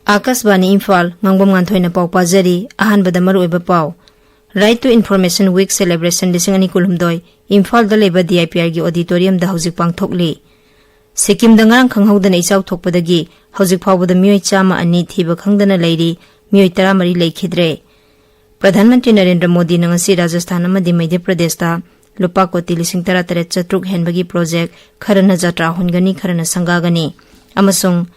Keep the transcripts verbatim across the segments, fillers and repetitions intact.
ꯑꯥꯀꯥꯁꯕꯥꯅꯤ ꯏꯝꯐꯥꯜ, ꯉꯥꯡꯕꯝ ꯉꯥꯟꯊꯣꯏꯅ ꯄꯥꯎ ꯄꯥꯖꯔꯤ꯫ ꯑꯍꯥꯟꯕꯗ ꯃꯔꯨꯑꯣꯏꯕ ꯄꯥꯎ꯫ Right to Information Week Celebration ꯂꯤꯁꯤꯡ ꯑꯅꯤ ꯀꯨꯟꯍꯨꯝꯗꯣꯏ ꯏꯝꯐꯥꯜꯗ ꯂꯩꯕ D I P Rꯒꯤ auditoriumꯗ ꯍꯧꯖꯤꯛ ꯄꯥꯡꯊꯣꯛꯂꯤ꯫ ꯁꯤꯛꯀꯤꯝꯗ ꯉꯔꯥꯡ ꯈꯪꯍꯧꯗꯅ ꯏꯆꯥꯎ ꯊꯣꯛꯄꯗꯒꯤ ꯍꯧꯖꯤꯛ ꯐꯥꯎꯕꯗ ꯃꯤꯑꯣꯏ ꯆꯥꯝꯃ ꯑꯅꯤ ꯊꯤꯕ ꯈꯪꯗꯅ ꯂꯩꯔꯤ, ꯃꯤꯑꯣꯏ ꯇꯔꯥꯃꯔꯤ ꯂꯩꯈꯤꯗ꯭ꯔꯦ꯫ ꯄ꯭ꯔꯙꯥꯟ ꯃꯟꯇ꯭ꯔꯤ ꯅꯔꯦꯟꯗ꯭ꯔ ꯃꯣꯗꯤꯅ ꯉꯁꯤ ꯔꯥꯖꯁꯊꯥꯟ ꯑꯃꯗꯤ ꯃꯙ꯭ꯌ ꯄ꯭ꯔꯗꯦꯁꯇ ꯂꯨꯄꯥ ꯀꯣꯇꯤ ꯂꯤꯁꯤꯡ ꯇꯔꯥ ꯇꯔꯦꯠ ꯆꯥꯇ꯭ꯔꯨꯛ ꯍꯦꯟꯕꯒꯤ project ꯈꯔꯅ ꯖꯇ꯭ꯔꯥ ꯍꯨꯟꯒꯅꯤ, ꯈꯔꯅ ꯁꯪꯒꯥꯒꯅꯤ꯫ ꯑꯃꯁꯨꯡ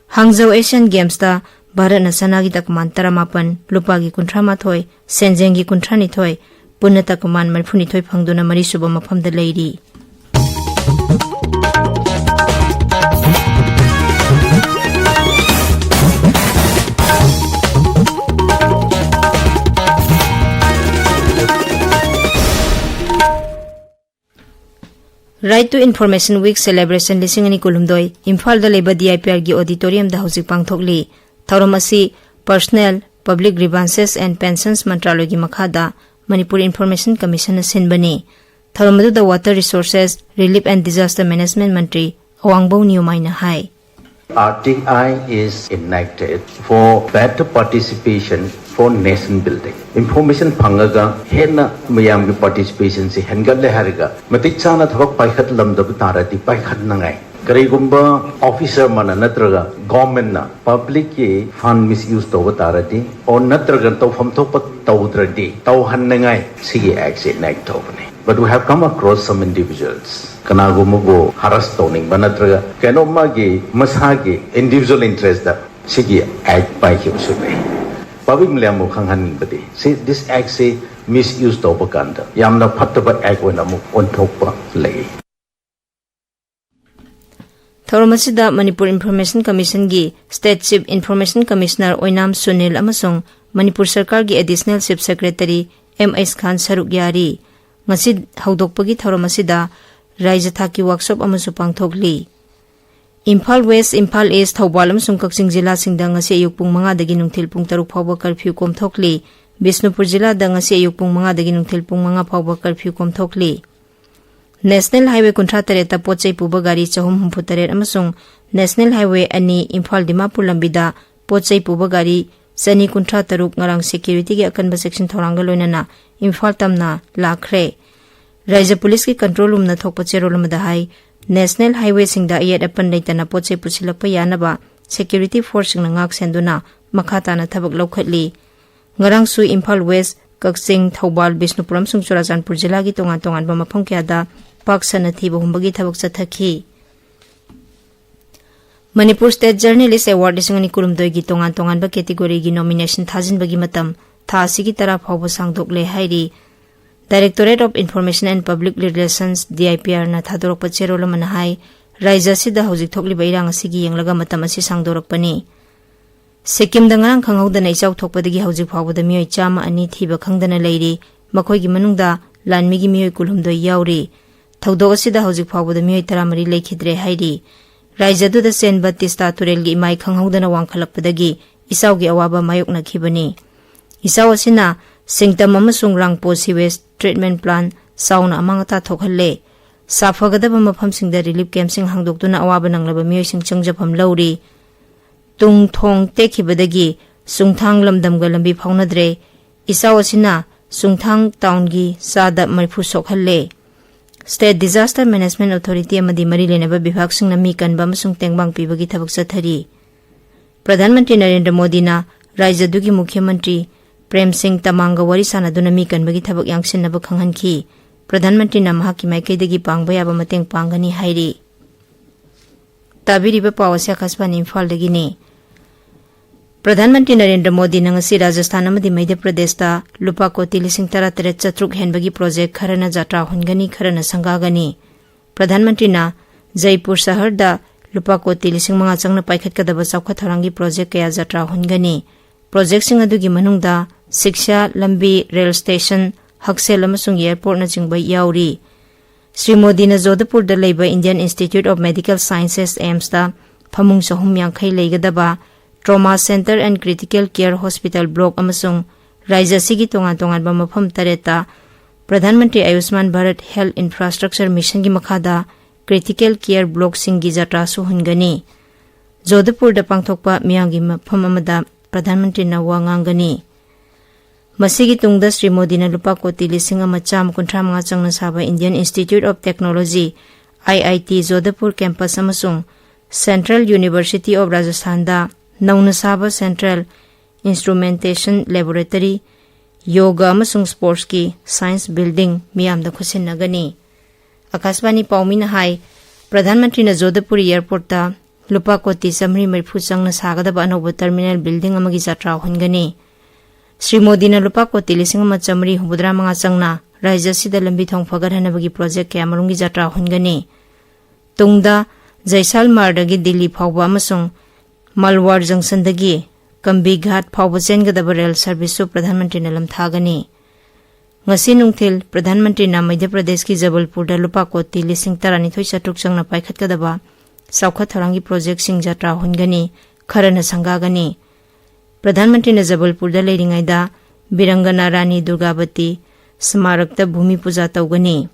ꯍꯥꯡꯖꯧ Asian Gamesꯇ ꯚꯥꯔꯠꯅ ꯁꯅꯥꯒꯤ ꯇꯀꯃꯥꯟ ꯇꯔꯥꯃꯥꯄꯟ, ꯂꯨꯄꯥꯒꯤ ꯀꯨꯟꯊ꯭ꯔꯥ ꯃꯥꯊꯣꯏ, ꯁꯦꯟꯖꯦꯡꯒꯤ ꯀꯨꯟꯊ꯭ꯔꯥ ꯅꯤꯊꯣꯏ, ꯄꯨꯟꯅ ꯇꯀꯃꯥꯟ ꯃꯔꯤꯐꯨ ꯅꯤꯊꯣꯏ ꯐꯪꯗꯨꯅ ꯃꯔꯤꯁꯨꯕ ꯃꯐꯝꯗ ꯂꯩꯔꯤ꯫ Right to Information Week Celebration ꯂꯤꯁꯤꯡ ꯑꯅꯤ ꯀꯨꯟꯍꯨꯝꯗꯣꯏ ꯏꯝꯐꯥꯜꯗ ꯂꯩꯕ D I P Rꯒꯤ auditoriumꯗ ꯍꯧꯖꯤꯛ ꯄꯥꯡꯊꯣꯛꯂꯤ꯫ ꯊꯧꯔꯝ ꯑꯁꯤ Personnel, Public Grievances and Pensions ꯃꯟꯇ꯭ꯔꯥꯂꯣꯏꯒꯤ ꯃꯈꯥꯗ ꯃꯅꯤꯄꯨꯔ Information Commissionꯅ ꯁꯤꯟꯕꯅꯤ꯫ ꯊꯧꯔꯝ ꯑꯗꯨꯗ Water Resources, Relief and Disaster Management Mantri ꯑꯋꯥꯡꯕꯧ ꯅꯤꯌꯣꯃꯥꯏꯅ high. R T I is enacted for better participation for nation building. Information ꯐꯪꯉꯒ ꯍꯦꯟꯅ ꯃꯌꯥꯝꯒꯤ participation ꯁꯤ ꯍꯦꯟꯒꯠꯂꯦ ꯍꯥꯏꯔꯒ ꯃꯇꯤꯛ ꯆꯥꯅ ꯊꯕꯛ ꯄꯥꯏꯈꯠꯂꯝꯗꯕ ꯇꯥꯔꯗꯤ ꯄꯥꯏꯈꯠꯅꯉꯥꯏ꯫ ꯀꯔꯤꯒꯨꯝꯕ officer ꯑꯃꯅ ꯅꯠꯇ꯭ꯔꯒ governmentꯅ publicꯀꯤ fund misuse ꯇꯧꯕ ꯇꯥꯔꯗꯤ, or ꯅꯠꯇ꯭ꯔꯒ ꯇꯧꯐꯝ ꯊꯣꯛꯄ ꯇꯧꯗ꯭ꯔꯗꯤ ꯇꯧꯍꯟꯅꯉꯥꯏ ꯁꯤꯒꯤ act ꯁꯤ enact ꯇꯧꯕꯅꯤ꯫ But we have come across some individuals. ꯀꯅꯥꯒꯨꯝꯕꯕꯨ harass ꯇꯧꯅꯤꯡꯕ ꯅꯠꯇ꯭ꯔꯒ ꯀꯩꯅꯣ ꯃꯥꯒꯤ ꯃꯁꯥꯒꯤ individual interest ꯁꯤꯒꯤ act ꯄꯥꯏꯈꯤꯕꯁꯨ ꯂꯩ꯫ Public ꯃꯌꯥꯝꯕꯨ ꯈꯪꯍꯟꯅꯤꯡꯕꯗꯤ ꯁꯤ, this act ꯁꯤ misuse ꯇꯧꯕ ꯀꯥꯟꯗ ꯌꯥꯝꯅ ꯐꯠꯇꯕ act ꯑꯣꯏꯅ ꯑꯃꯨꯛ ꯑꯣꯟꯊꯣꯛꯄ ꯂꯩ꯫ ꯊꯧꯔꯝ ꯑꯁꯤꯗ Manipur Information Commissionꯒꯤ State Chief Information Commissioner ꯑꯣꯏꯅꯥꯝ ꯁꯨꯅꯤꯜ ꯑꯃꯁꯨꯡ ꯃꯅꯤꯄꯨꯔ ꯁꯔꯀꯥꯔꯒꯤ Additional Chief Secretary M H ꯈꯥꯟ ꯁꯔꯨꯛ ꯌꯥꯔꯤ꯫ ꯉꯁꯤ ꯍꯧꯗꯣꯛꯄꯒꯤ ꯊꯧꯔꯝ ꯑꯁꯤꯗ ꯔꯥꯏꯖ꯭ꯌ ꯊꯥꯛꯀꯤ workshop ꯑꯃꯁꯨ ꯄꯥꯡꯊꯣꯛꯂꯤ꯫ ꯏꯝꯐꯥꯜ West, ꯏꯝꯐꯥꯜ East, ꯊꯧꯕꯥꯜ ꯑꯃꯁꯨꯡ ꯀꯛꯆꯤꯡ ꯖꯤꯂꯥꯁꯤꯡꯗ ꯉꯁꯤ ꯑꯌꯨꯛ ꯄꯨꯡ ꯃꯉꯥꯗꯒꯤ ꯅꯨꯡꯊꯤꯜ ꯄꯨꯡ ꯇꯔꯨꯛ ꯐꯥꯎꯕ curfew ꯀꯣꯝꯊꯣꯛꯂꯤ꯫ ꯕꯤꯁꯅꯨꯄꯨꯔ ꯖꯤꯂꯥꯗ ꯉꯁꯤ ꯑꯌꯨꯛ ꯄꯨꯡ ꯃꯉꯥꯗꯒꯤ ꯅꯨꯡꯊꯤꯜ ꯄꯨꯡ ꯃꯉꯥ ꯐꯥꯎꯕ curfew ꯀꯣꯝꯊꯣꯛꯂꯤ꯫ National Highway ꯀꯨꯟꯊ꯭ꯔꯥ ꯇꯔꯦꯠꯇ ꯄꯣꯠ ꯆꯩ ꯄꯨꯕ ꯒꯥꯔꯤ ꯆꯍꯨꯝ ꯍꯨꯝꯐꯨ ꯇꯔꯦꯠ ꯑꯃꯁꯨꯡ National Highway ꯑꯅꯤ ꯏꯝꯐꯥꯜ ꯗꯤꯃꯥꯄꯨꯔ ꯂꯝꯕꯤꯗ ꯄꯣꯠ ꯆꯩ ꯄꯨꯕ ꯒꯥꯔꯤ ꯆꯅꯤ ꯀꯨꯟꯊ꯭ꯔꯥ ꯇꯔꯨꯛ ꯉꯔꯥꯡ ꯁꯦꯀ꯭ꯌꯨꯔꯤꯇꯤꯒꯤ ꯑꯀꯟꯕ ꯆꯦꯛꯁꯤꯟ ꯊꯧꯔꯥꯡꯒ ꯂꯣꯏꯅꯅ ꯏꯝꯐꯥꯜ ꯇꯝꯅ ꯂꯥꯛꯈ꯭ꯔꯦ꯫ ꯔꯥꯏꯖ꯭ꯌ ꯄꯨꯂꯤꯁꯀꯤ ꯀꯟꯇ꯭ꯔꯣꯜ ꯔꯨꯝꯅ ꯊꯣꯛꯄ ꯆꯦꯔꯣꯜ ꯑꯃꯗ ꯍꯥꯏ, ꯅꯦꯁꯅꯦꯜ ꯍꯥꯏꯋꯦꯁꯤꯡꯗ ꯑꯌꯦꯠ ꯑꯄꯟ ꯂꯩꯇꯅ ꯄꯣꯠ ꯆꯩ ꯄꯨꯁꯤꯜꯂꯛꯄ ꯌꯥꯅꯕ ꯁꯦꯀ꯭ꯌꯨꯔꯤꯇꯤ ꯐꯣꯔꯁꯁꯤꯡꯅ ꯉꯥꯛ ꯁꯦꯟꯗꯨꯅ ꯃꯈꯥ ꯇꯥꯅ ꯊꯕꯛ ꯂꯧꯈꯠꯂꯤ꯫ ꯉꯔꯥꯡꯁꯨ ꯏꯝꯐꯥꯜ ꯋꯦꯁ, ꯀꯛꯆꯤꯡ, ꯊꯧꯕꯥꯜ, ꯕꯤꯁꯅꯨꯄꯨꯔ ꯑꯃꯁꯨꯡ ꯆꯨꯔꯥꯆꯥꯟꯄꯨꯔ ꯖꯤꯂꯥꯒꯤ ꯇꯣꯉꯥꯟ ꯇꯣꯉꯥꯟꯕ ꯃꯐꯝ ꯀꯌꯥꯗ ꯄꯥꯛ ꯁꯟꯅ ꯊꯤꯕ ꯍꯨꯝꯕꯒꯤ ꯊꯕꯛ ꯆꯠꯊꯈꯤ꯫ ꯃꯅꯤꯄꯨꯔ ꯁ꯭ꯇꯦꯠ ꯖꯔꯅꯦꯂꯤꯁ ꯑꯦꯋꯥꯔꯗ ꯂꯤꯁꯤꯡ ꯑꯅꯤ ꯀꯨꯟꯍꯨꯝꯗꯣꯏꯒꯤ ꯇꯣꯉꯥꯟ ꯇꯣꯉꯥꯟꯕ ꯀꯦꯇꯦꯒꯣꯔꯤꯒꯤ ꯅꯣꯃꯤꯅꯦꯁꯟ ꯊꯥꯖꯤꯟꯕꯒꯤ ꯃꯇꯝ ꯊꯥ ꯑꯁꯤꯒꯤ ꯇꯔꯥ ꯐꯥꯎꯕ ꯁꯥꯡꯗꯣꯛꯂꯦ ꯍꯥꯏꯔꯤ꯫ Directorate of Information and Public Relations, D I P R ꯅ ꯊꯥꯗꯣꯔꯛꯄ ꯆꯦꯔꯣꯜ ꯑꯃꯅ ꯍꯥꯏ, ꯔꯥꯏꯖ꯭ꯌ ꯑꯁꯤꯗ ꯍꯧꯖꯤꯛ ꯊꯣꯛꯂꯤꯕ ꯏꯔꯥꯡ ꯑꯁꯤꯒꯤ ꯌꯦꯡꯂꯒ ꯃꯇꯝ ꯑꯁꯤ ꯁꯥꯡꯗꯣꯔꯛꯄꯅꯤ꯫ ꯁꯤꯛꯀꯤꯝꯗ ꯉꯔꯥꯡ ꯈꯪꯍꯧꯗꯅ ꯏꯆꯥꯎ ꯊꯣꯛꯄꯗꯒꯤ ꯍꯧꯖꯤꯛ ꯐꯥꯎꯕꯗ ꯃꯤꯑꯣꯏ ꯆꯥꯝꯃ ꯑꯅꯤ ꯊꯤꯕ ꯈꯪꯗꯅ ꯂꯩꯔꯤ꯫ ꯃꯈꯣꯏꯒꯤ ꯃꯅꯨꯡꯗ ꯂꯥꯟꯃꯤꯒꯤ ꯃꯤꯑꯣꯏ ꯀꯨꯟꯍꯨꯝꯗꯣꯏ ꯌꯥꯎꯔꯤ꯫ ꯊꯧꯗꯣꯛ ꯑꯁꯤꯗ ꯍꯧꯖꯤꯛ ꯐꯥꯎꯕꯗ ꯃꯤꯑꯣꯏ ꯇꯔꯥꯃꯔꯤ ꯂꯩꯈꯤꯗ꯭ꯔꯦ ꯍꯥꯏꯔꯤ꯫ ꯔꯥꯏꯖ꯭ꯌ ꯑꯗꯨꯗ ꯆꯦꯟꯕ ꯇꯤꯁꯇꯥ ꯇꯨꯔꯦꯜꯒꯤ ꯏꯃꯥꯏ ꯈꯪꯍꯧꯗꯅ ꯋꯥꯡꯈꯠꯂꯛꯄꯗꯒꯤ ꯏꯆꯥꯎꯒꯤ ꯑꯋꯥꯕ ꯃꯥꯌꯣꯛꯅꯈꯤꯕꯅꯤ꯫ ꯏꯆꯥꯎ ꯑꯁꯤꯅ ꯁꯤꯡꯇꯝ ꯑꯃꯁꯨꯡ ꯔꯥꯡꯄꯣ ꯁꯤꯋꯦꯖ ꯇ꯭ꯔꯤꯠꯃꯦꯟ ꯄ꯭ꯂꯥꯟ ꯆꯥꯎꯅ ꯑꯃꯥꯡ ꯑꯇꯥ ꯊꯣꯛꯍꯜꯂꯦ꯫ ꯁꯥꯐꯒꯗꯕ ꯃꯐꯝꯁꯤꯡꯗ ꯔꯤꯂꯤꯐ ꯀꯦꯝꯞꯁꯤꯡ ꯍꯥꯡꯗꯣꯛꯇꯨꯅ ꯑꯋꯥꯕ ꯅꯪꯂꯕ ꯃꯤꯑꯣꯏꯁꯤꯡ ꯆꯪꯖꯐꯝ ꯂꯧꯔꯤ꯫ ꯇꯨꯡ ꯊꯣꯡ ꯇꯦꯛꯈꯤꯕꯗꯒꯤ ꯆꯨꯡꯊꯥꯡ ꯂꯝꯗꯝꯒ ꯂꯝꯕꯤ ꯐꯥꯎꯅꯗ꯭ꯔꯦ꯫ ꯏꯆꯥꯎ ꯑꯁꯤꯅ ꯆꯨꯡꯊꯥꯡ ꯇꯥꯎꯟꯒꯤ ꯆꯥꯗ ꯃꯔꯤꯐꯨ ꯁꯣꯛꯍꯜꯂꯦ꯫ ꯁ꯭ꯇꯦꯠ ꯗꯤꯖꯥꯁꯇꯔ ꯃꯦꯅꯦꯖꯃꯦꯟꯠ ꯑꯣꯊꯣꯔꯤꯇꯤ ꯑꯃꯗꯤ ꯃꯔꯤ ꯂꯩꯅꯕ ꯕꯤꯚꯥꯒꯁꯤꯡꯅ ꯃꯤ ꯀꯟꯕ ꯑꯃꯁꯨꯡ ꯇꯦꯡꯕꯥꯡ ꯄꯤꯕꯒꯤ ꯊꯕꯛ ꯆꯠꯊꯔꯤ꯫ ꯄ꯭ꯔꯙꯥꯟ ꯃꯟꯇ꯭ꯔꯤ ꯅꯔꯦꯟꯗ꯭ꯔ ꯃꯣꯗꯤꯅ ꯔꯥꯏꯖ꯭ꯌ ꯑꯗꯨꯒꯤ ꯃꯨꯈ꯭ꯌ ꯃꯟꯇ꯭ꯔꯤ ꯄ꯭ꯔꯦꯝ ꯁꯤꯡ ꯇꯃꯥꯡꯒ ꯋꯥꯔꯤ ꯁꯥꯅꯗꯨꯅ ꯃꯤ ꯀꯟꯕꯒꯤ ꯊꯕꯛ ꯌꯥꯡꯁꯤꯟꯅꯕ ꯈꯪꯍꯟꯈꯤ꯫ ꯄ꯭ꯔꯙꯥꯟ ꯃꯟꯇ꯭ꯔꯤꯅ ꯃꯍꯥꯛꯀꯤ ꯃꯥꯏꯀꯩꯗꯒꯤ ꯄꯥꯡꯕ ꯌꯥꯕ ꯃꯇꯦꯡ ꯄꯥꯡꯒꯅꯤ ꯍꯥꯏꯔꯤ꯫ ꯇꯥꯕꯤꯔꯤꯕ ꯄꯥꯎ ꯑꯁꯤ ꯑꯀꯥꯁꯕꯥꯅꯤ ꯏꯝꯐꯥꯜꯗꯒꯤꯅꯤ꯫ ꯄ꯭ꯔꯙꯥꯟ ꯃꯟꯇ꯭ꯔꯤ ꯅꯔꯦꯟꯗ꯭ꯔ ꯃꯣꯗꯤꯅ ꯉꯁꯤ ꯔꯥꯖꯁꯊꯥꯟ ꯑꯃꯗꯤ ꯃꯙ꯭ꯌ ꯄ꯭ꯔꯗꯦꯁꯇ ꯂꯨꯄꯥ ꯀꯣꯇꯤ ꯂꯤꯁꯤꯡ ꯇꯔꯥꯇꯔꯦꯠ ꯆꯥꯇ꯭ꯔꯨꯛ ꯍꯦꯟꯕꯒꯤ ꯄ꯭ꯔꯣꯖꯦꯛ ꯈꯔꯅ ꯖꯇ꯭ꯔꯥ ꯍꯨꯟꯒꯅꯤ, ꯈꯔꯅ ꯁꯪꯒꯥꯒꯅꯤ꯫ ꯄ꯭ꯔꯙꯥꯟ ꯃꯟꯇ꯭ꯔꯤꯅ ꯖꯩꯄꯨꯔ ꯁꯍꯔꯗ ꯂꯨꯄꯥ ꯀꯣꯇꯤ ꯂꯤꯁꯤꯡ ꯃꯉꯥ ꯆꯪꯅ ꯄꯥꯏꯈꯠꯀꯗꯕ ꯆꯥꯎꯈꯠ ꯊꯧꯔꯥꯡꯒꯤ ꯄ꯭ꯔꯣꯖꯦꯛ ꯀꯌꯥ ꯖꯇ꯭ꯔꯥ ꯍꯨꯟꯒꯅꯤ꯫ ꯄ꯭ꯔꯣꯖꯦꯛꯁꯤꯡ ꯑꯗꯨꯒꯤ ꯃꯅꯨꯡꯗ ꯁꯤꯛꯁꯥ, ꯂꯝꯕꯤ, ꯔꯦꯜ ꯁ꯭ꯇꯦꯁꯟ, ꯍꯛꯁꯦꯜ ꯑꯃꯁꯨꯡ ꯑꯦꯌꯔꯄꯣꯔꯠꯅꯆꯤꯡꯕ ꯌꯥꯎꯔꯤ꯫ ꯁ꯭ꯔꯤ ꯃꯣꯗꯤꯅ ꯖꯣꯙꯄꯨꯔꯗ ꯂꯩꯕ Indian Institute of Medical Sciences, AIIMSꯇ ꯐꯃꯨꯡ ꯆꯍꯨꯝ ꯌꯥꯡꯈꯩ ꯂꯩꯒꯗꯕ Trauma Center and Critical Care Hospital Block ꯑꯃꯁꯨꯡ ꯔꯥꯏꯖ꯭ꯌ ꯑꯁꯤꯒꯤ ꯇꯣꯉꯥꯟ ꯇꯣꯉꯥꯟꯕ ꯃꯐꯝ ꯇꯔꯦꯠꯇ ꯄ꯭ꯔꯙꯥꯟ ꯃꯟꯇ꯭ꯔꯤ ꯑꯌꯨꯁꯃꯥꯟ ꯚꯥꯔꯠ ꯍꯦꯜꯊ ꯏꯟꯐ꯭ꯔꯥꯁ꯭ꯇ꯭ꯔꯛꯆꯔ ꯃꯤꯁꯟꯒꯤ ꯃꯈꯥꯗ ꯀ꯭ꯔꯤꯇꯤꯀꯦꯜ ꯀꯦꯌꯔ ꯕ꯭ꯂꯣꯛꯁꯤꯡꯒꯤ ꯖꯇ꯭ꯔꯥꯁꯨ ꯍꯨꯟꯒꯅꯤ꯫ ꯖꯣꯙꯄꯨꯔꯗ ꯄꯥꯡꯊꯣꯛꯄ ꯃꯤꯌꯥꯝꯒꯤ ꯃꯐꯝ ꯑꯃꯗ ꯄ꯭ꯔꯙꯥꯟ ꯃꯟꯇ꯭ꯔꯤꯅ ꯋꯥ ꯉꯥꯡꯒꯅꯤ꯫ ꯃꯁꯤꯒꯤ ꯇꯨꯡꯗ ꯁ꯭ꯔꯤ ꯃꯣꯗꯤꯅ ꯂꯨꯄꯥ ꯀꯣꯇꯤ ꯂꯤꯁꯤꯡ ꯑꯃ ꯆꯥꯝꯃ ꯀꯨꯟꯊ꯭ꯔꯥ ꯃꯉꯥ ꯆꯪꯅ ꯁꯥꯕ Indian Institute of Technology, I I T, Jodhpur campus ꯑꯃꯁꯨꯡ Central University of Rajasthanꯗ ꯅꯧꯅ ꯁꯥꯕ Central Instrumentation Laboratory, ꯌꯣꯒ ꯑꯃꯁꯨꯡ sportsꯀꯤ science building ꯃꯤꯌꯥꯝꯗ ꯈꯨꯠꯁꯤꯟꯅꯒꯅꯤ꯫ ꯑꯀꯥꯁꯕꯥꯅꯤ ꯄꯥꯎꯃꯤꯅ ꯍꯥꯏ, ꯄ꯭ꯔꯙꯥꯟ ꯃꯟꯇ꯭ꯔꯤꯅ ꯖꯣꯙꯄꯨꯔ airportꯇ ꯂꯨꯄꯥ ꯀꯣꯇꯤ ꯆꯥꯃꯔꯤ ꯃꯔꯤꯐꯨ ꯆꯪꯅ ꯁꯥꯒꯗꯕ ꯑꯅꯧꯕ terminal building ꯑꯃꯒꯤ ꯖꯥꯇ꯭ꯔꯥ ꯍꯧꯍꯟꯒꯅꯤ꯫ ꯁ꯭ꯔꯤ ꯃꯣꯗꯤꯅ ꯂꯨꯄꯥ ꯀꯣꯇꯤ ꯂꯤꯁꯤꯡ ꯑꯃ ꯆꯥꯃꯔꯤ ꯍꯨꯝꯐꯨꯇꯔꯥ ꯃꯉꯥ ꯆꯪꯅ ꯔꯥꯖ꯭ꯌ ꯑꯁꯤꯗ ꯂꯝꯕꯤ ꯊꯣꯡ ꯐꯒꯠꯍꯟꯅꯕꯒꯤ project ꯀꯌꯥꯃꯔꯨꯝꯒꯤ ꯖꯥꯇ꯭ꯔꯥ ꯍꯧꯍꯟꯒꯅꯤ꯫ ꯇꯨꯡꯗ ꯖꯩꯁꯥꯜꯃꯥꯔꯗꯒꯤ ꯗꯤꯜꯂꯤ ꯐꯥꯎꯕ ꯑꯃꯁꯨꯡ ꯃꯜꯋꯥꯔ junctionꯗꯒꯤ ꯀꯝꯕꯤꯘꯥꯠ ꯐꯥꯎꯕ ꯆꯦꯟꯒꯗꯕ rail serviceꯁꯨ ꯄ꯭ꯔꯙꯥꯟ ꯃꯟꯇ꯭ꯔꯤꯅ ꯂꯝꯊꯥꯒꯅꯤ꯫ ꯉꯁꯤ ꯅꯨꯡꯊꯤꯜ ꯄ꯭ꯔꯙꯥꯟ ꯃꯟꯇ꯭ꯔꯤꯅ ꯃꯙ꯭ꯌ ꯄ꯭ꯔꯗꯦꯁꯀꯤ ꯖꯕꯜꯄꯨꯔꯗ ꯂꯨꯄꯥ ꯀꯣꯇꯤ ꯂꯤꯁꯤꯡ ꯇꯔꯥꯅꯤꯊꯣꯏ ꯆꯥꯇ꯭ꯔꯨꯛ ꯆꯪꯅ ꯄꯥꯏꯈꯠꯀꯗꯕ ꯆꯥꯎꯈꯠ ꯊꯧꯔꯥꯡꯒꯤ projectꯁꯤꯡ ꯖꯥꯇ꯭ꯔꯥ ꯍꯨꯟꯒꯅꯤ, ꯈꯔꯅ ꯁꯪꯒꯥꯒꯅꯤ꯫ ꯄ꯭ꯔꯙꯥꯟ ꯃꯟꯇ꯭ꯔꯤꯅ ꯖꯕꯜꯄꯨꯔꯗ ꯂꯩꯔꯤꯉꯩꯗ ꯕꯤꯔꯪꯒꯅꯥ ꯔꯥꯅꯤ ꯗꯨꯔꯒꯥꯕꯇꯤ ꯁ꯭ꯃꯥꯔꯛꯇ ꯚꯨꯃꯤ ꯄꯨꯖꯥ ꯇꯧꯒꯅꯤ꯫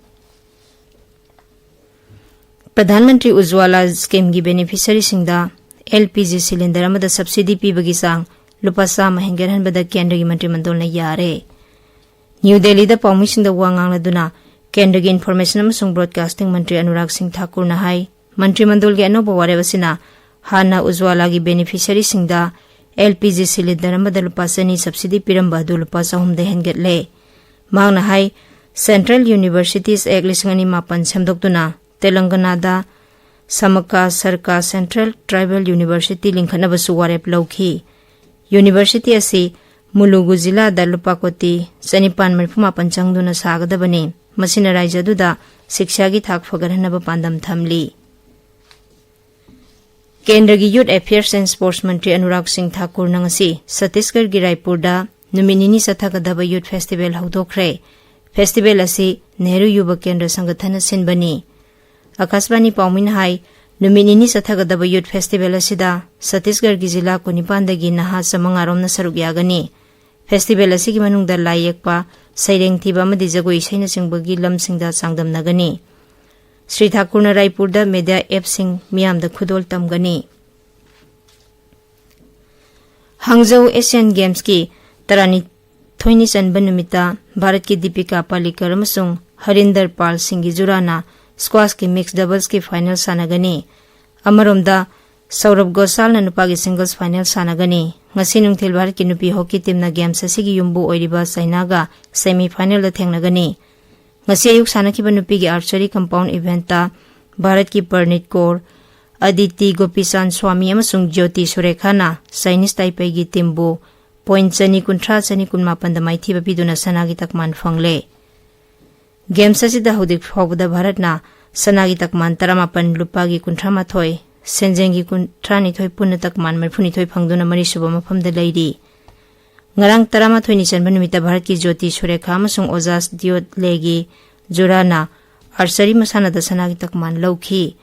Pradhan Mantri ꯎꯖ꯭ꯋꯥꯂꯥ schemeꯒꯤ beneficiaryꯁꯤꯡꯗ L P G cylinder ꯑꯃꯗ subsidy ꯄꯤꯕꯒꯤ ꯆꯥꯡ ꯂꯨꯄꯥ ꯆꯥꯝꯃ ꯍꯦꯟꯒꯠꯍꯟꯕꯗ ꯀꯦꯟꯗ꯭ꯔꯒꯤ ꯃꯟꯇ꯭ꯔꯤ ꯃꯟꯗꯜꯅ ꯌꯥꯔꯦ꯫ ꯅ꯭ꯌꯨ ꯗꯦꯜꯂꯤꯗ ꯄꯥꯎꯃꯤꯁꯤꯡꯗ ꯋꯥ ꯉꯥꯡꯂꯗꯨꯅ ꯀꯦꯟꯗ꯭ꯔꯒꯤ Information ꯑꯃꯁꯨꯡ Broadcasting ꯃꯟꯇ꯭ꯔꯤ ꯑꯅꯨꯔꯥꯒ ꯁꯤꯡ ꯊꯥꯀꯨꯔꯅ ꯍꯥꯏ, ꯃꯟꯇ꯭ꯔꯤ ꯃꯟꯗꯜꯒꯤ ꯑꯅꯧꯕ ꯋꯥꯔꯦꯞ ꯑꯁꯤꯅ ꯍꯥꯟꯅ ꯎꯖ꯭ꯋꯥꯂꯥꯒꯤ beneficiaryꯁꯤꯡꯗ L P G cylinder ꯑꯃꯗ ꯂꯨꯄꯥ ꯆꯅꯤ subsidy ꯄꯤꯔꯝꯕ ꯑꯗꯨ ꯂꯨꯄꯥ ꯆꯍꯨꯝꯗ ꯍꯦꯟꯒꯠꯂꯦ꯫ ꯃꯍꯥꯛꯅ ꯍꯥꯏ, Central Universities Act ꯂꯤꯁꯤꯡ ꯑꯅꯤ ꯃꯥꯄꯟ ꯁꯦꯝꯗꯣꯛꯇꯨꯅ ꯇꯦꯂꯪꯒꯅꯥꯗ ꯁꯃꯀꯥ ꯁꯔꯀꯥ Central Tribal University ꯂꯤꯡꯈꯠꯅꯕꯁꯨ ꯋꯥꯔꯦꯞ ꯂꯧꯈꯤ꯫ University ꯑꯁꯤ ꯃꯨꯂꯨꯒꯨ ꯖꯤꯂꯥꯗ ꯂꯨꯄꯥ ꯀꯣꯇꯤ ꯆꯅꯤꯄꯥꯟ ꯃꯔꯤꯐꯨ ꯃꯥꯄꯟ ꯆꯪꯗꯨꯅ ꯁꯥꯒꯗꯕꯅꯤ꯫ ꯃꯁꯤꯅ ꯔꯥꯖ꯭ꯌ ꯑꯗꯨꯗ ꯁꯤꯛꯁꯥꯒꯤ ꯊꯥꯛ ꯐꯒꯠꯍꯟꯅꯕ ꯄꯥꯟꯗꯝ ꯊꯝꯂꯤ꯫ ꯀꯦꯟꯗ꯭ꯔꯒꯤ Youth Affairs and Sports ꯃꯟꯇ꯭ꯔꯤ ꯑꯅꯨꯔꯥꯒ ꯁꯤꯡ ꯊꯥꯀꯨꯔꯅ ꯉꯁꯤ ꯁꯠꯇꯤꯁꯒꯔꯒꯤ ꯔꯥꯏꯄꯨꯔꯗ ꯅꯨꯃꯤꯠ ꯅꯤꯅꯤ ꯆꯠꯊꯒꯗꯕ Youth Festival ꯍꯧꯗꯣꯛꯈ꯭ꯔꯦ꯫ Festival ꯑꯁꯤ ꯅꯦꯍꯔꯨ ꯌꯨꯕ ꯀꯦꯟꯗ꯭ꯔ ꯁꯪꯒꯊꯟꯅ ꯁꯤꯟꯕꯅꯤ꯫ ꯑꯀꯥꯁꯕꯥꯅꯤ ꯄꯥꯎꯃꯤꯅ ꯍꯥꯏ, ꯅꯨꯃꯤꯠ ꯅꯤꯅꯤ ꯆꯠꯊꯒꯗꯕ Youth Festival ꯑꯁꯤꯗ ꯁꯠꯇꯤꯁꯒꯔꯒꯤ ꯖꯤꯂꯥ ꯀꯨꯟꯅꯤꯄꯥꯟꯗꯒꯤ ꯅꯍꯥ ꯆꯥꯃꯉꯥ ꯔꯣꯝꯅ ꯁꯔꯨꯛ ꯌꯥꯒꯅꯤ꯫ Festival ꯑꯁꯤꯒꯤ ꯃꯅꯨꯡꯗ ꯂꯥꯏ ꯌꯦꯛꯄ, ꯁꯩꯔꯦꯡ ꯊꯤꯕ ꯑꯃꯗꯤ ꯖꯒꯣꯏ ꯏꯁꯩꯅꯆꯤꯡꯕꯒꯤ ꯂꯝꯁꯤꯡꯗ ꯆꯥꯡꯗꯝꯅꯒꯅꯤ꯫ ꯁ꯭ꯔꯤ ꯊꯥꯀꯨꯔꯅ ꯔꯥꯏꯄꯨꯔꯗ media appꯁꯤꯡ ꯃꯤꯌꯥꯝꯗ ꯈꯨꯗꯣꯜ ꯇꯝꯒꯅꯤ꯫ ꯍꯥꯡꯖꯧ ꯑꯦꯁꯤꯌꯥꯟ ꯒꯦꯝꯁꯀꯤ ꯇꯔꯥꯅꯤꯊꯣꯏꯅꯤ ꯆꯟꯕ ꯅꯨꯃꯤꯠꯇ ꯚꯥꯔꯠꯀꯤ ꯗꯤꯄꯤꯀꯥ ꯄꯥꯂꯤꯀꯔ ꯑꯃꯁꯨꯡ ꯍꯔꯤꯟꯗꯔ ꯄꯥꯜ ꯁꯤꯡꯒꯤ ꯖꯨꯔꯥꯅ ꯁ꯭ꯀ꯭ꯋꯥꯁꯀꯤ ꯃꯤꯛꯁ ꯗꯕꯜꯁꯀꯤ ꯐꯥꯏꯅꯦꯜ ꯁꯥꯟꯅꯒꯅꯤ꯫ ꯑꯃꯔꯣꯝꯗ, ꯁꯧꯔꯚ ꯒꯣꯁꯥꯜꯅ ꯅꯨꯄꯥꯒꯤ ꯁꯤꯡꯒꯜꯁ ꯐꯥꯏꯅꯦꯜ ꯁꯥꯟꯅꯒꯅꯤ꯫ ꯉꯁꯤ ꯅꯨꯡꯊꯤꯜ ꯚꯥꯔꯠꯀꯤ ꯅꯨꯄꯤ ꯍꯣꯀꯤ ꯇꯤꯝꯅ ꯒꯦꯝꯁ ꯑꯁꯤꯒꯤ ꯌꯨꯝꯕꯨ ꯑꯣꯏꯔꯤꯕ ꯆꯥꯏꯅꯥꯒ ꯁꯦꯃꯤ ꯐꯥꯏꯅꯦꯜꯗ ꯊꯦꯡꯅꯒꯅꯤ꯫ ꯉꯁꯤ ꯑꯌꯨꯛ ꯁꯥꯟꯅꯈꯤꯕ ꯅꯨꯄꯤꯒꯤ ꯑꯥꯔꯆꯔꯤ ꯀꯝꯄꯥꯎꯟ ꯏꯚꯦꯟꯠꯇ ꯚꯥꯔꯠꯀꯤ ꯄꯔꯅꯤꯠ ꯀꯣꯔ, ꯑꯗꯤꯇꯤ ꯒꯣꯄꯤꯆꯥꯟ ꯁ꯭ꯋꯥꯃꯤ ꯑꯃꯁꯨꯡ ꯖ꯭ꯌꯣꯇꯤ ꯁꯨꯔꯦꯈꯥꯅ ꯆꯥꯏꯅꯤꯁ ꯇꯥꯏꯄꯩꯒꯤ ꯇꯤꯝꯕꯨ ꯄꯣꯏꯟꯠ ꯆꯅꯤ ꯀꯨꯟꯊ꯭ꯔꯥ, ꯆꯅꯤ ꯀꯨꯟꯃꯥꯄꯟꯗ ꯃꯥꯏꯊꯤꯕ ꯄꯤꯗꯨꯅ ꯁꯅꯥꯒꯤ ꯇꯛꯃꯥꯟ ꯐꯪꯂꯦ꯫ ꯒꯦꯝꯁ ꯑꯁꯤꯗ ꯍꯧꯖꯤꯛ ꯐꯥꯎꯕꯗ ꯚꯥꯔꯠꯅ ꯁꯅꯥꯒꯤ ꯇꯛꯃꯥꯟ ꯇꯔꯥꯃꯥꯄꯟ, ꯂꯨꯄꯥꯒꯤ ꯀꯨꯟꯊ꯭ꯔꯥ ꯃꯥꯊꯣꯏ, ꯁꯦꯟꯖꯦꯡꯒꯤ ꯀꯨꯟꯊ꯭ꯔꯥ ꯅꯤꯊꯣꯏ, ꯄꯨꯟꯅ ꯇꯛꯃꯥꯟ ꯃꯔꯤꯐꯨ ꯅꯤꯊꯣꯏ ꯐꯪꯗꯨꯅ ꯃꯔꯤꯁꯨꯕ ꯃꯐꯝꯗ ꯂꯩꯔꯤ꯫ ꯉꯔꯥꯡ ꯇꯔꯥꯃꯥꯊꯣꯏꯅꯤ ꯆꯟꯕ ꯅꯨꯃꯤꯠꯇ ꯚꯥꯔꯠꯀꯤ ꯖ꯭ꯌꯣꯇꯤ ꯁꯨꯔꯦꯈꯥ ꯑꯃꯁꯨꯡ ꯑꯣꯖꯥꯁ ꯗꯤꯌꯣꯠꯂꯦꯒꯤ ꯖꯨꯔꯥꯅ ꯑꯥꯔꯆꯔꯤ ꯃꯁꯥꯟꯅꯗ ꯁꯅꯥꯒꯤ ꯇꯛꯃꯥꯟ ꯂꯧꯈꯤ꯫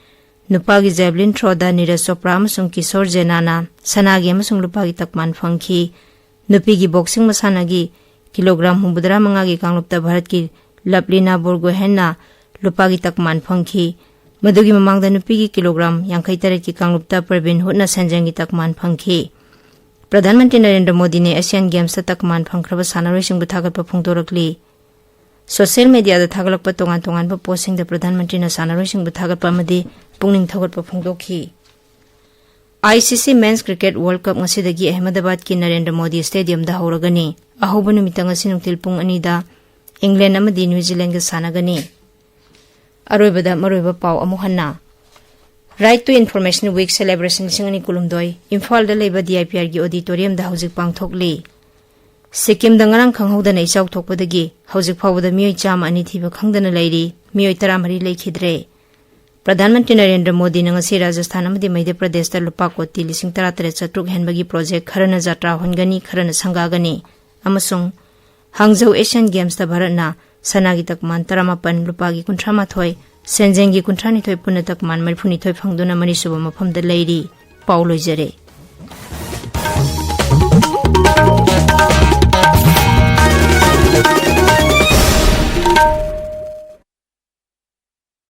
ꯅꯨꯄꯥꯒꯤ ꯖꯦꯕꯂꯤꯟ ꯊ꯭ꯔꯣꯗ ꯅꯤꯔꯖ ꯆꯣꯄ꯭ꯔꯥ ꯑꯃꯁꯨꯡ ꯀꯤꯁꯣꯔ ꯖꯦꯅꯥꯅ ꯁꯅꯥꯒꯤ ꯑꯃꯁꯨꯡ ꯂꯨꯄꯥꯒꯤ ꯇꯛꯃꯥꯟ ꯐꯪꯈꯤ꯫ ꯅꯨꯄꯤꯒꯤ ꯕꯣꯛꯁꯤꯡ ꯃꯁꯥꯟꯅꯒꯤ ꯀꯤꯂꯣꯒ꯭ꯔꯥꯝ ꯍꯨꯝꯐꯨꯇꯔꯥ ꯃꯉꯥꯒꯤ ꯀꯥꯡꯂꯨꯞꯇ ꯚꯥꯔꯠꯀꯤ ꯂꯕꯂꯤꯅꯥ ꯕꯣꯔꯒꯣꯍꯦꯟꯅ ꯂꯨꯄꯥꯒꯤ ꯇꯛꯃꯥꯟ ꯐꯪꯈꯤ꯫ ꯃꯗꯨꯒꯤ ꯃꯃꯥꯡꯗ ꯅꯨꯄꯤꯒꯤ ꯀꯤꯂꯣꯒ꯭ꯔꯥꯝ ꯌꯥꯡꯈꯩ ꯇꯔꯦꯠꯀꯤ ꯀꯥꯡꯂꯨꯞꯇ ꯄ꯭ꯔꯕꯤꯟ ꯍꯨꯠꯅ ꯁꯦꯟꯖꯦꯡꯒꯤ ꯇꯛꯃꯥꯟ ꯐꯪꯈꯤ꯫ ꯄ꯭ꯔꯙꯥꯟ ꯃꯟꯇ꯭ꯔꯤ ꯅꯔꯦꯟꯗ꯭ꯔ ꯃꯣꯗꯤꯅ ꯑꯦꯁꯤꯌꯥꯟ ꯒꯦꯝꯁꯇ ꯇꯛꯃꯥꯟ ꯐꯪꯈ꯭ꯔꯕ ꯁꯥꯟꯅꯔꯣꯏꯁꯤꯡꯕꯨ ꯊꯥꯒꯠꯄ ꯐꯣꯡꯗꯣꯔꯛꯂꯤ꯫ ꯁꯣꯁꯤꯌꯦꯜ ꯃꯦꯗꯤꯌꯥꯗ ꯊꯥꯒꯠꯂꯛꯄ ꯇꯣꯉꯥꯟ ꯇꯣꯉꯥꯟꯕ ꯄꯣꯁꯁꯤꯡꯗ ꯄ꯭ꯔꯙꯥꯟ ꯃꯟꯇ꯭ꯔꯤꯅ ꯁꯥꯟꯅꯔꯣꯏꯁꯤꯡꯕꯨ ꯊꯥꯒꯠꯄ ꯑꯃꯗꯤ ꯄꯨꯛꯅꯤꯡ ꯊꯧꯒꯠꯄ ꯐꯣꯡꯗꯣꯛꯈꯤ꯫ ꯑꯥꯏ ꯁꯤ ꯁꯤ ꯃꯦꯟꯁ ꯀ꯭ꯔꯤꯀꯦꯠ ꯋꯥꯔꯜꯗ ꯀꯞ ꯉꯁꯤꯗꯒꯤ ꯑꯍꯃꯗꯥꯕꯥꯗꯀꯤ ꯅꯔꯦꯟꯗ꯭ꯔ ꯃꯣꯗꯤ ꯁ꯭ꯇꯦꯗꯤꯌꯝꯗ ꯍꯧꯔꯒꯅꯤ꯫ ꯑꯍꯧꯕ ꯅꯨꯃꯤꯠꯇ ꯉꯁꯤ ꯅꯨꯡꯊꯤꯜ ꯄꯨꯡ ꯑꯅꯤꯗ ꯏꯪꯂꯦꯟꯗ ꯑꯃꯗꯤ ꯅ꯭ꯌꯨ ꯖꯤꯂꯦꯟꯗꯒ ꯁꯥꯟꯅꯒꯅꯤ꯫ ꯑꯔꯣꯏꯕꯗ ꯃꯔꯨꯑꯣꯏꯕ ꯄꯥꯎ ꯑꯃꯨꯛ ꯍꯟꯅ꯫ Right to Information Week celebration ꯂꯤꯁꯤꯡ ꯑꯅꯤ ꯀꯨꯟꯍꯨꯝꯗꯣꯏ ꯏꯝꯐꯥꯜꯗ ꯂꯩꯕ ꯗꯤ ꯑꯥꯏ ꯄꯤ ꯑꯥꯔꯒꯤ ꯑꯣꯗꯤꯇꯣꯔꯤꯌꯝꯗ ꯍꯧꯖꯤꯛ ꯄꯥꯡꯊꯣꯛꯂꯤ꯫ ꯁꯤꯛꯀꯤꯝꯗ ꯉꯔꯥꯡ ꯈꯪꯍꯧꯗꯅ ꯏꯆꯥꯎ ꯊꯣꯛꯄꯗꯒꯤ ꯍꯧꯖꯤꯛ ꯐꯥꯎꯕꯗ ꯃꯤꯑꯣꯏ ꯆꯥꯝꯃ ꯑꯅꯤ ꯊꯤꯕ ꯈꯪꯗꯅ ꯂꯩꯔꯤ, ꯃꯤꯑꯣꯏ ꯇꯔꯥꯃꯔꯤ ꯂꯩꯈꯤꯗ꯭ꯔꯦ꯫ ꯄ꯭ꯔꯙꯥꯟ ꯃꯟꯇ꯭ꯔꯤ ꯅꯔꯦꯟꯗ꯭ꯔ ꯃꯣꯗꯤꯅ ꯉꯁꯤ ꯔꯥꯖꯁꯊꯥꯟ ꯑꯃꯗꯤ ꯃꯙ꯭ꯌ ꯄ꯭ꯔꯗꯦꯁꯇ ꯂꯨꯄꯥ ꯀꯣꯇꯤ ꯂꯤꯁꯤꯡ ꯇꯔꯥꯇꯔꯦꯠ ꯆꯥꯇ꯭ꯔꯨꯛ ꯍꯦꯟꯕꯒꯤ ꯄ꯭ꯔꯣꯖꯦꯛ ꯈꯔꯅ ꯖꯥꯇ꯭ꯔꯥ ꯍꯣꯟꯒꯅꯤ, ꯈꯔꯅ ꯁꯪꯒꯥꯒꯅꯤ ꯑꯃꯁꯨꯡ ꯍꯥꯡꯖꯧ ꯑꯦꯁꯤꯌꯥꯟ ꯒꯦꯝꯁꯇ ꯚꯥꯔꯠꯅ ꯁꯅꯥꯒꯤ ꯇꯛꯃꯥꯟ ꯇꯔꯥꯃꯥꯄꯟ, ꯂꯨꯄꯥꯒꯤ ꯀꯨꯟꯊ꯭ꯔꯥ ꯃꯥꯊꯣꯏ, ꯁꯦꯟꯖꯦꯡꯒꯤ ꯀꯨꯟꯊ꯭ꯔꯥ ꯅꯤꯊꯣꯏ, ꯄꯨꯟꯅ ꯇꯛꯃꯥꯟ ꯃꯔꯤꯐꯨ ꯅꯤꯊꯣꯏ ꯐꯪꯗꯨꯅ ꯃꯔꯤꯁꯨꯕ ꯃꯐꯝꯗ ꯂꯩꯔꯤ꯫ ꯄꯥꯎ ꯂꯣꯏꯖꯔꯦ꯫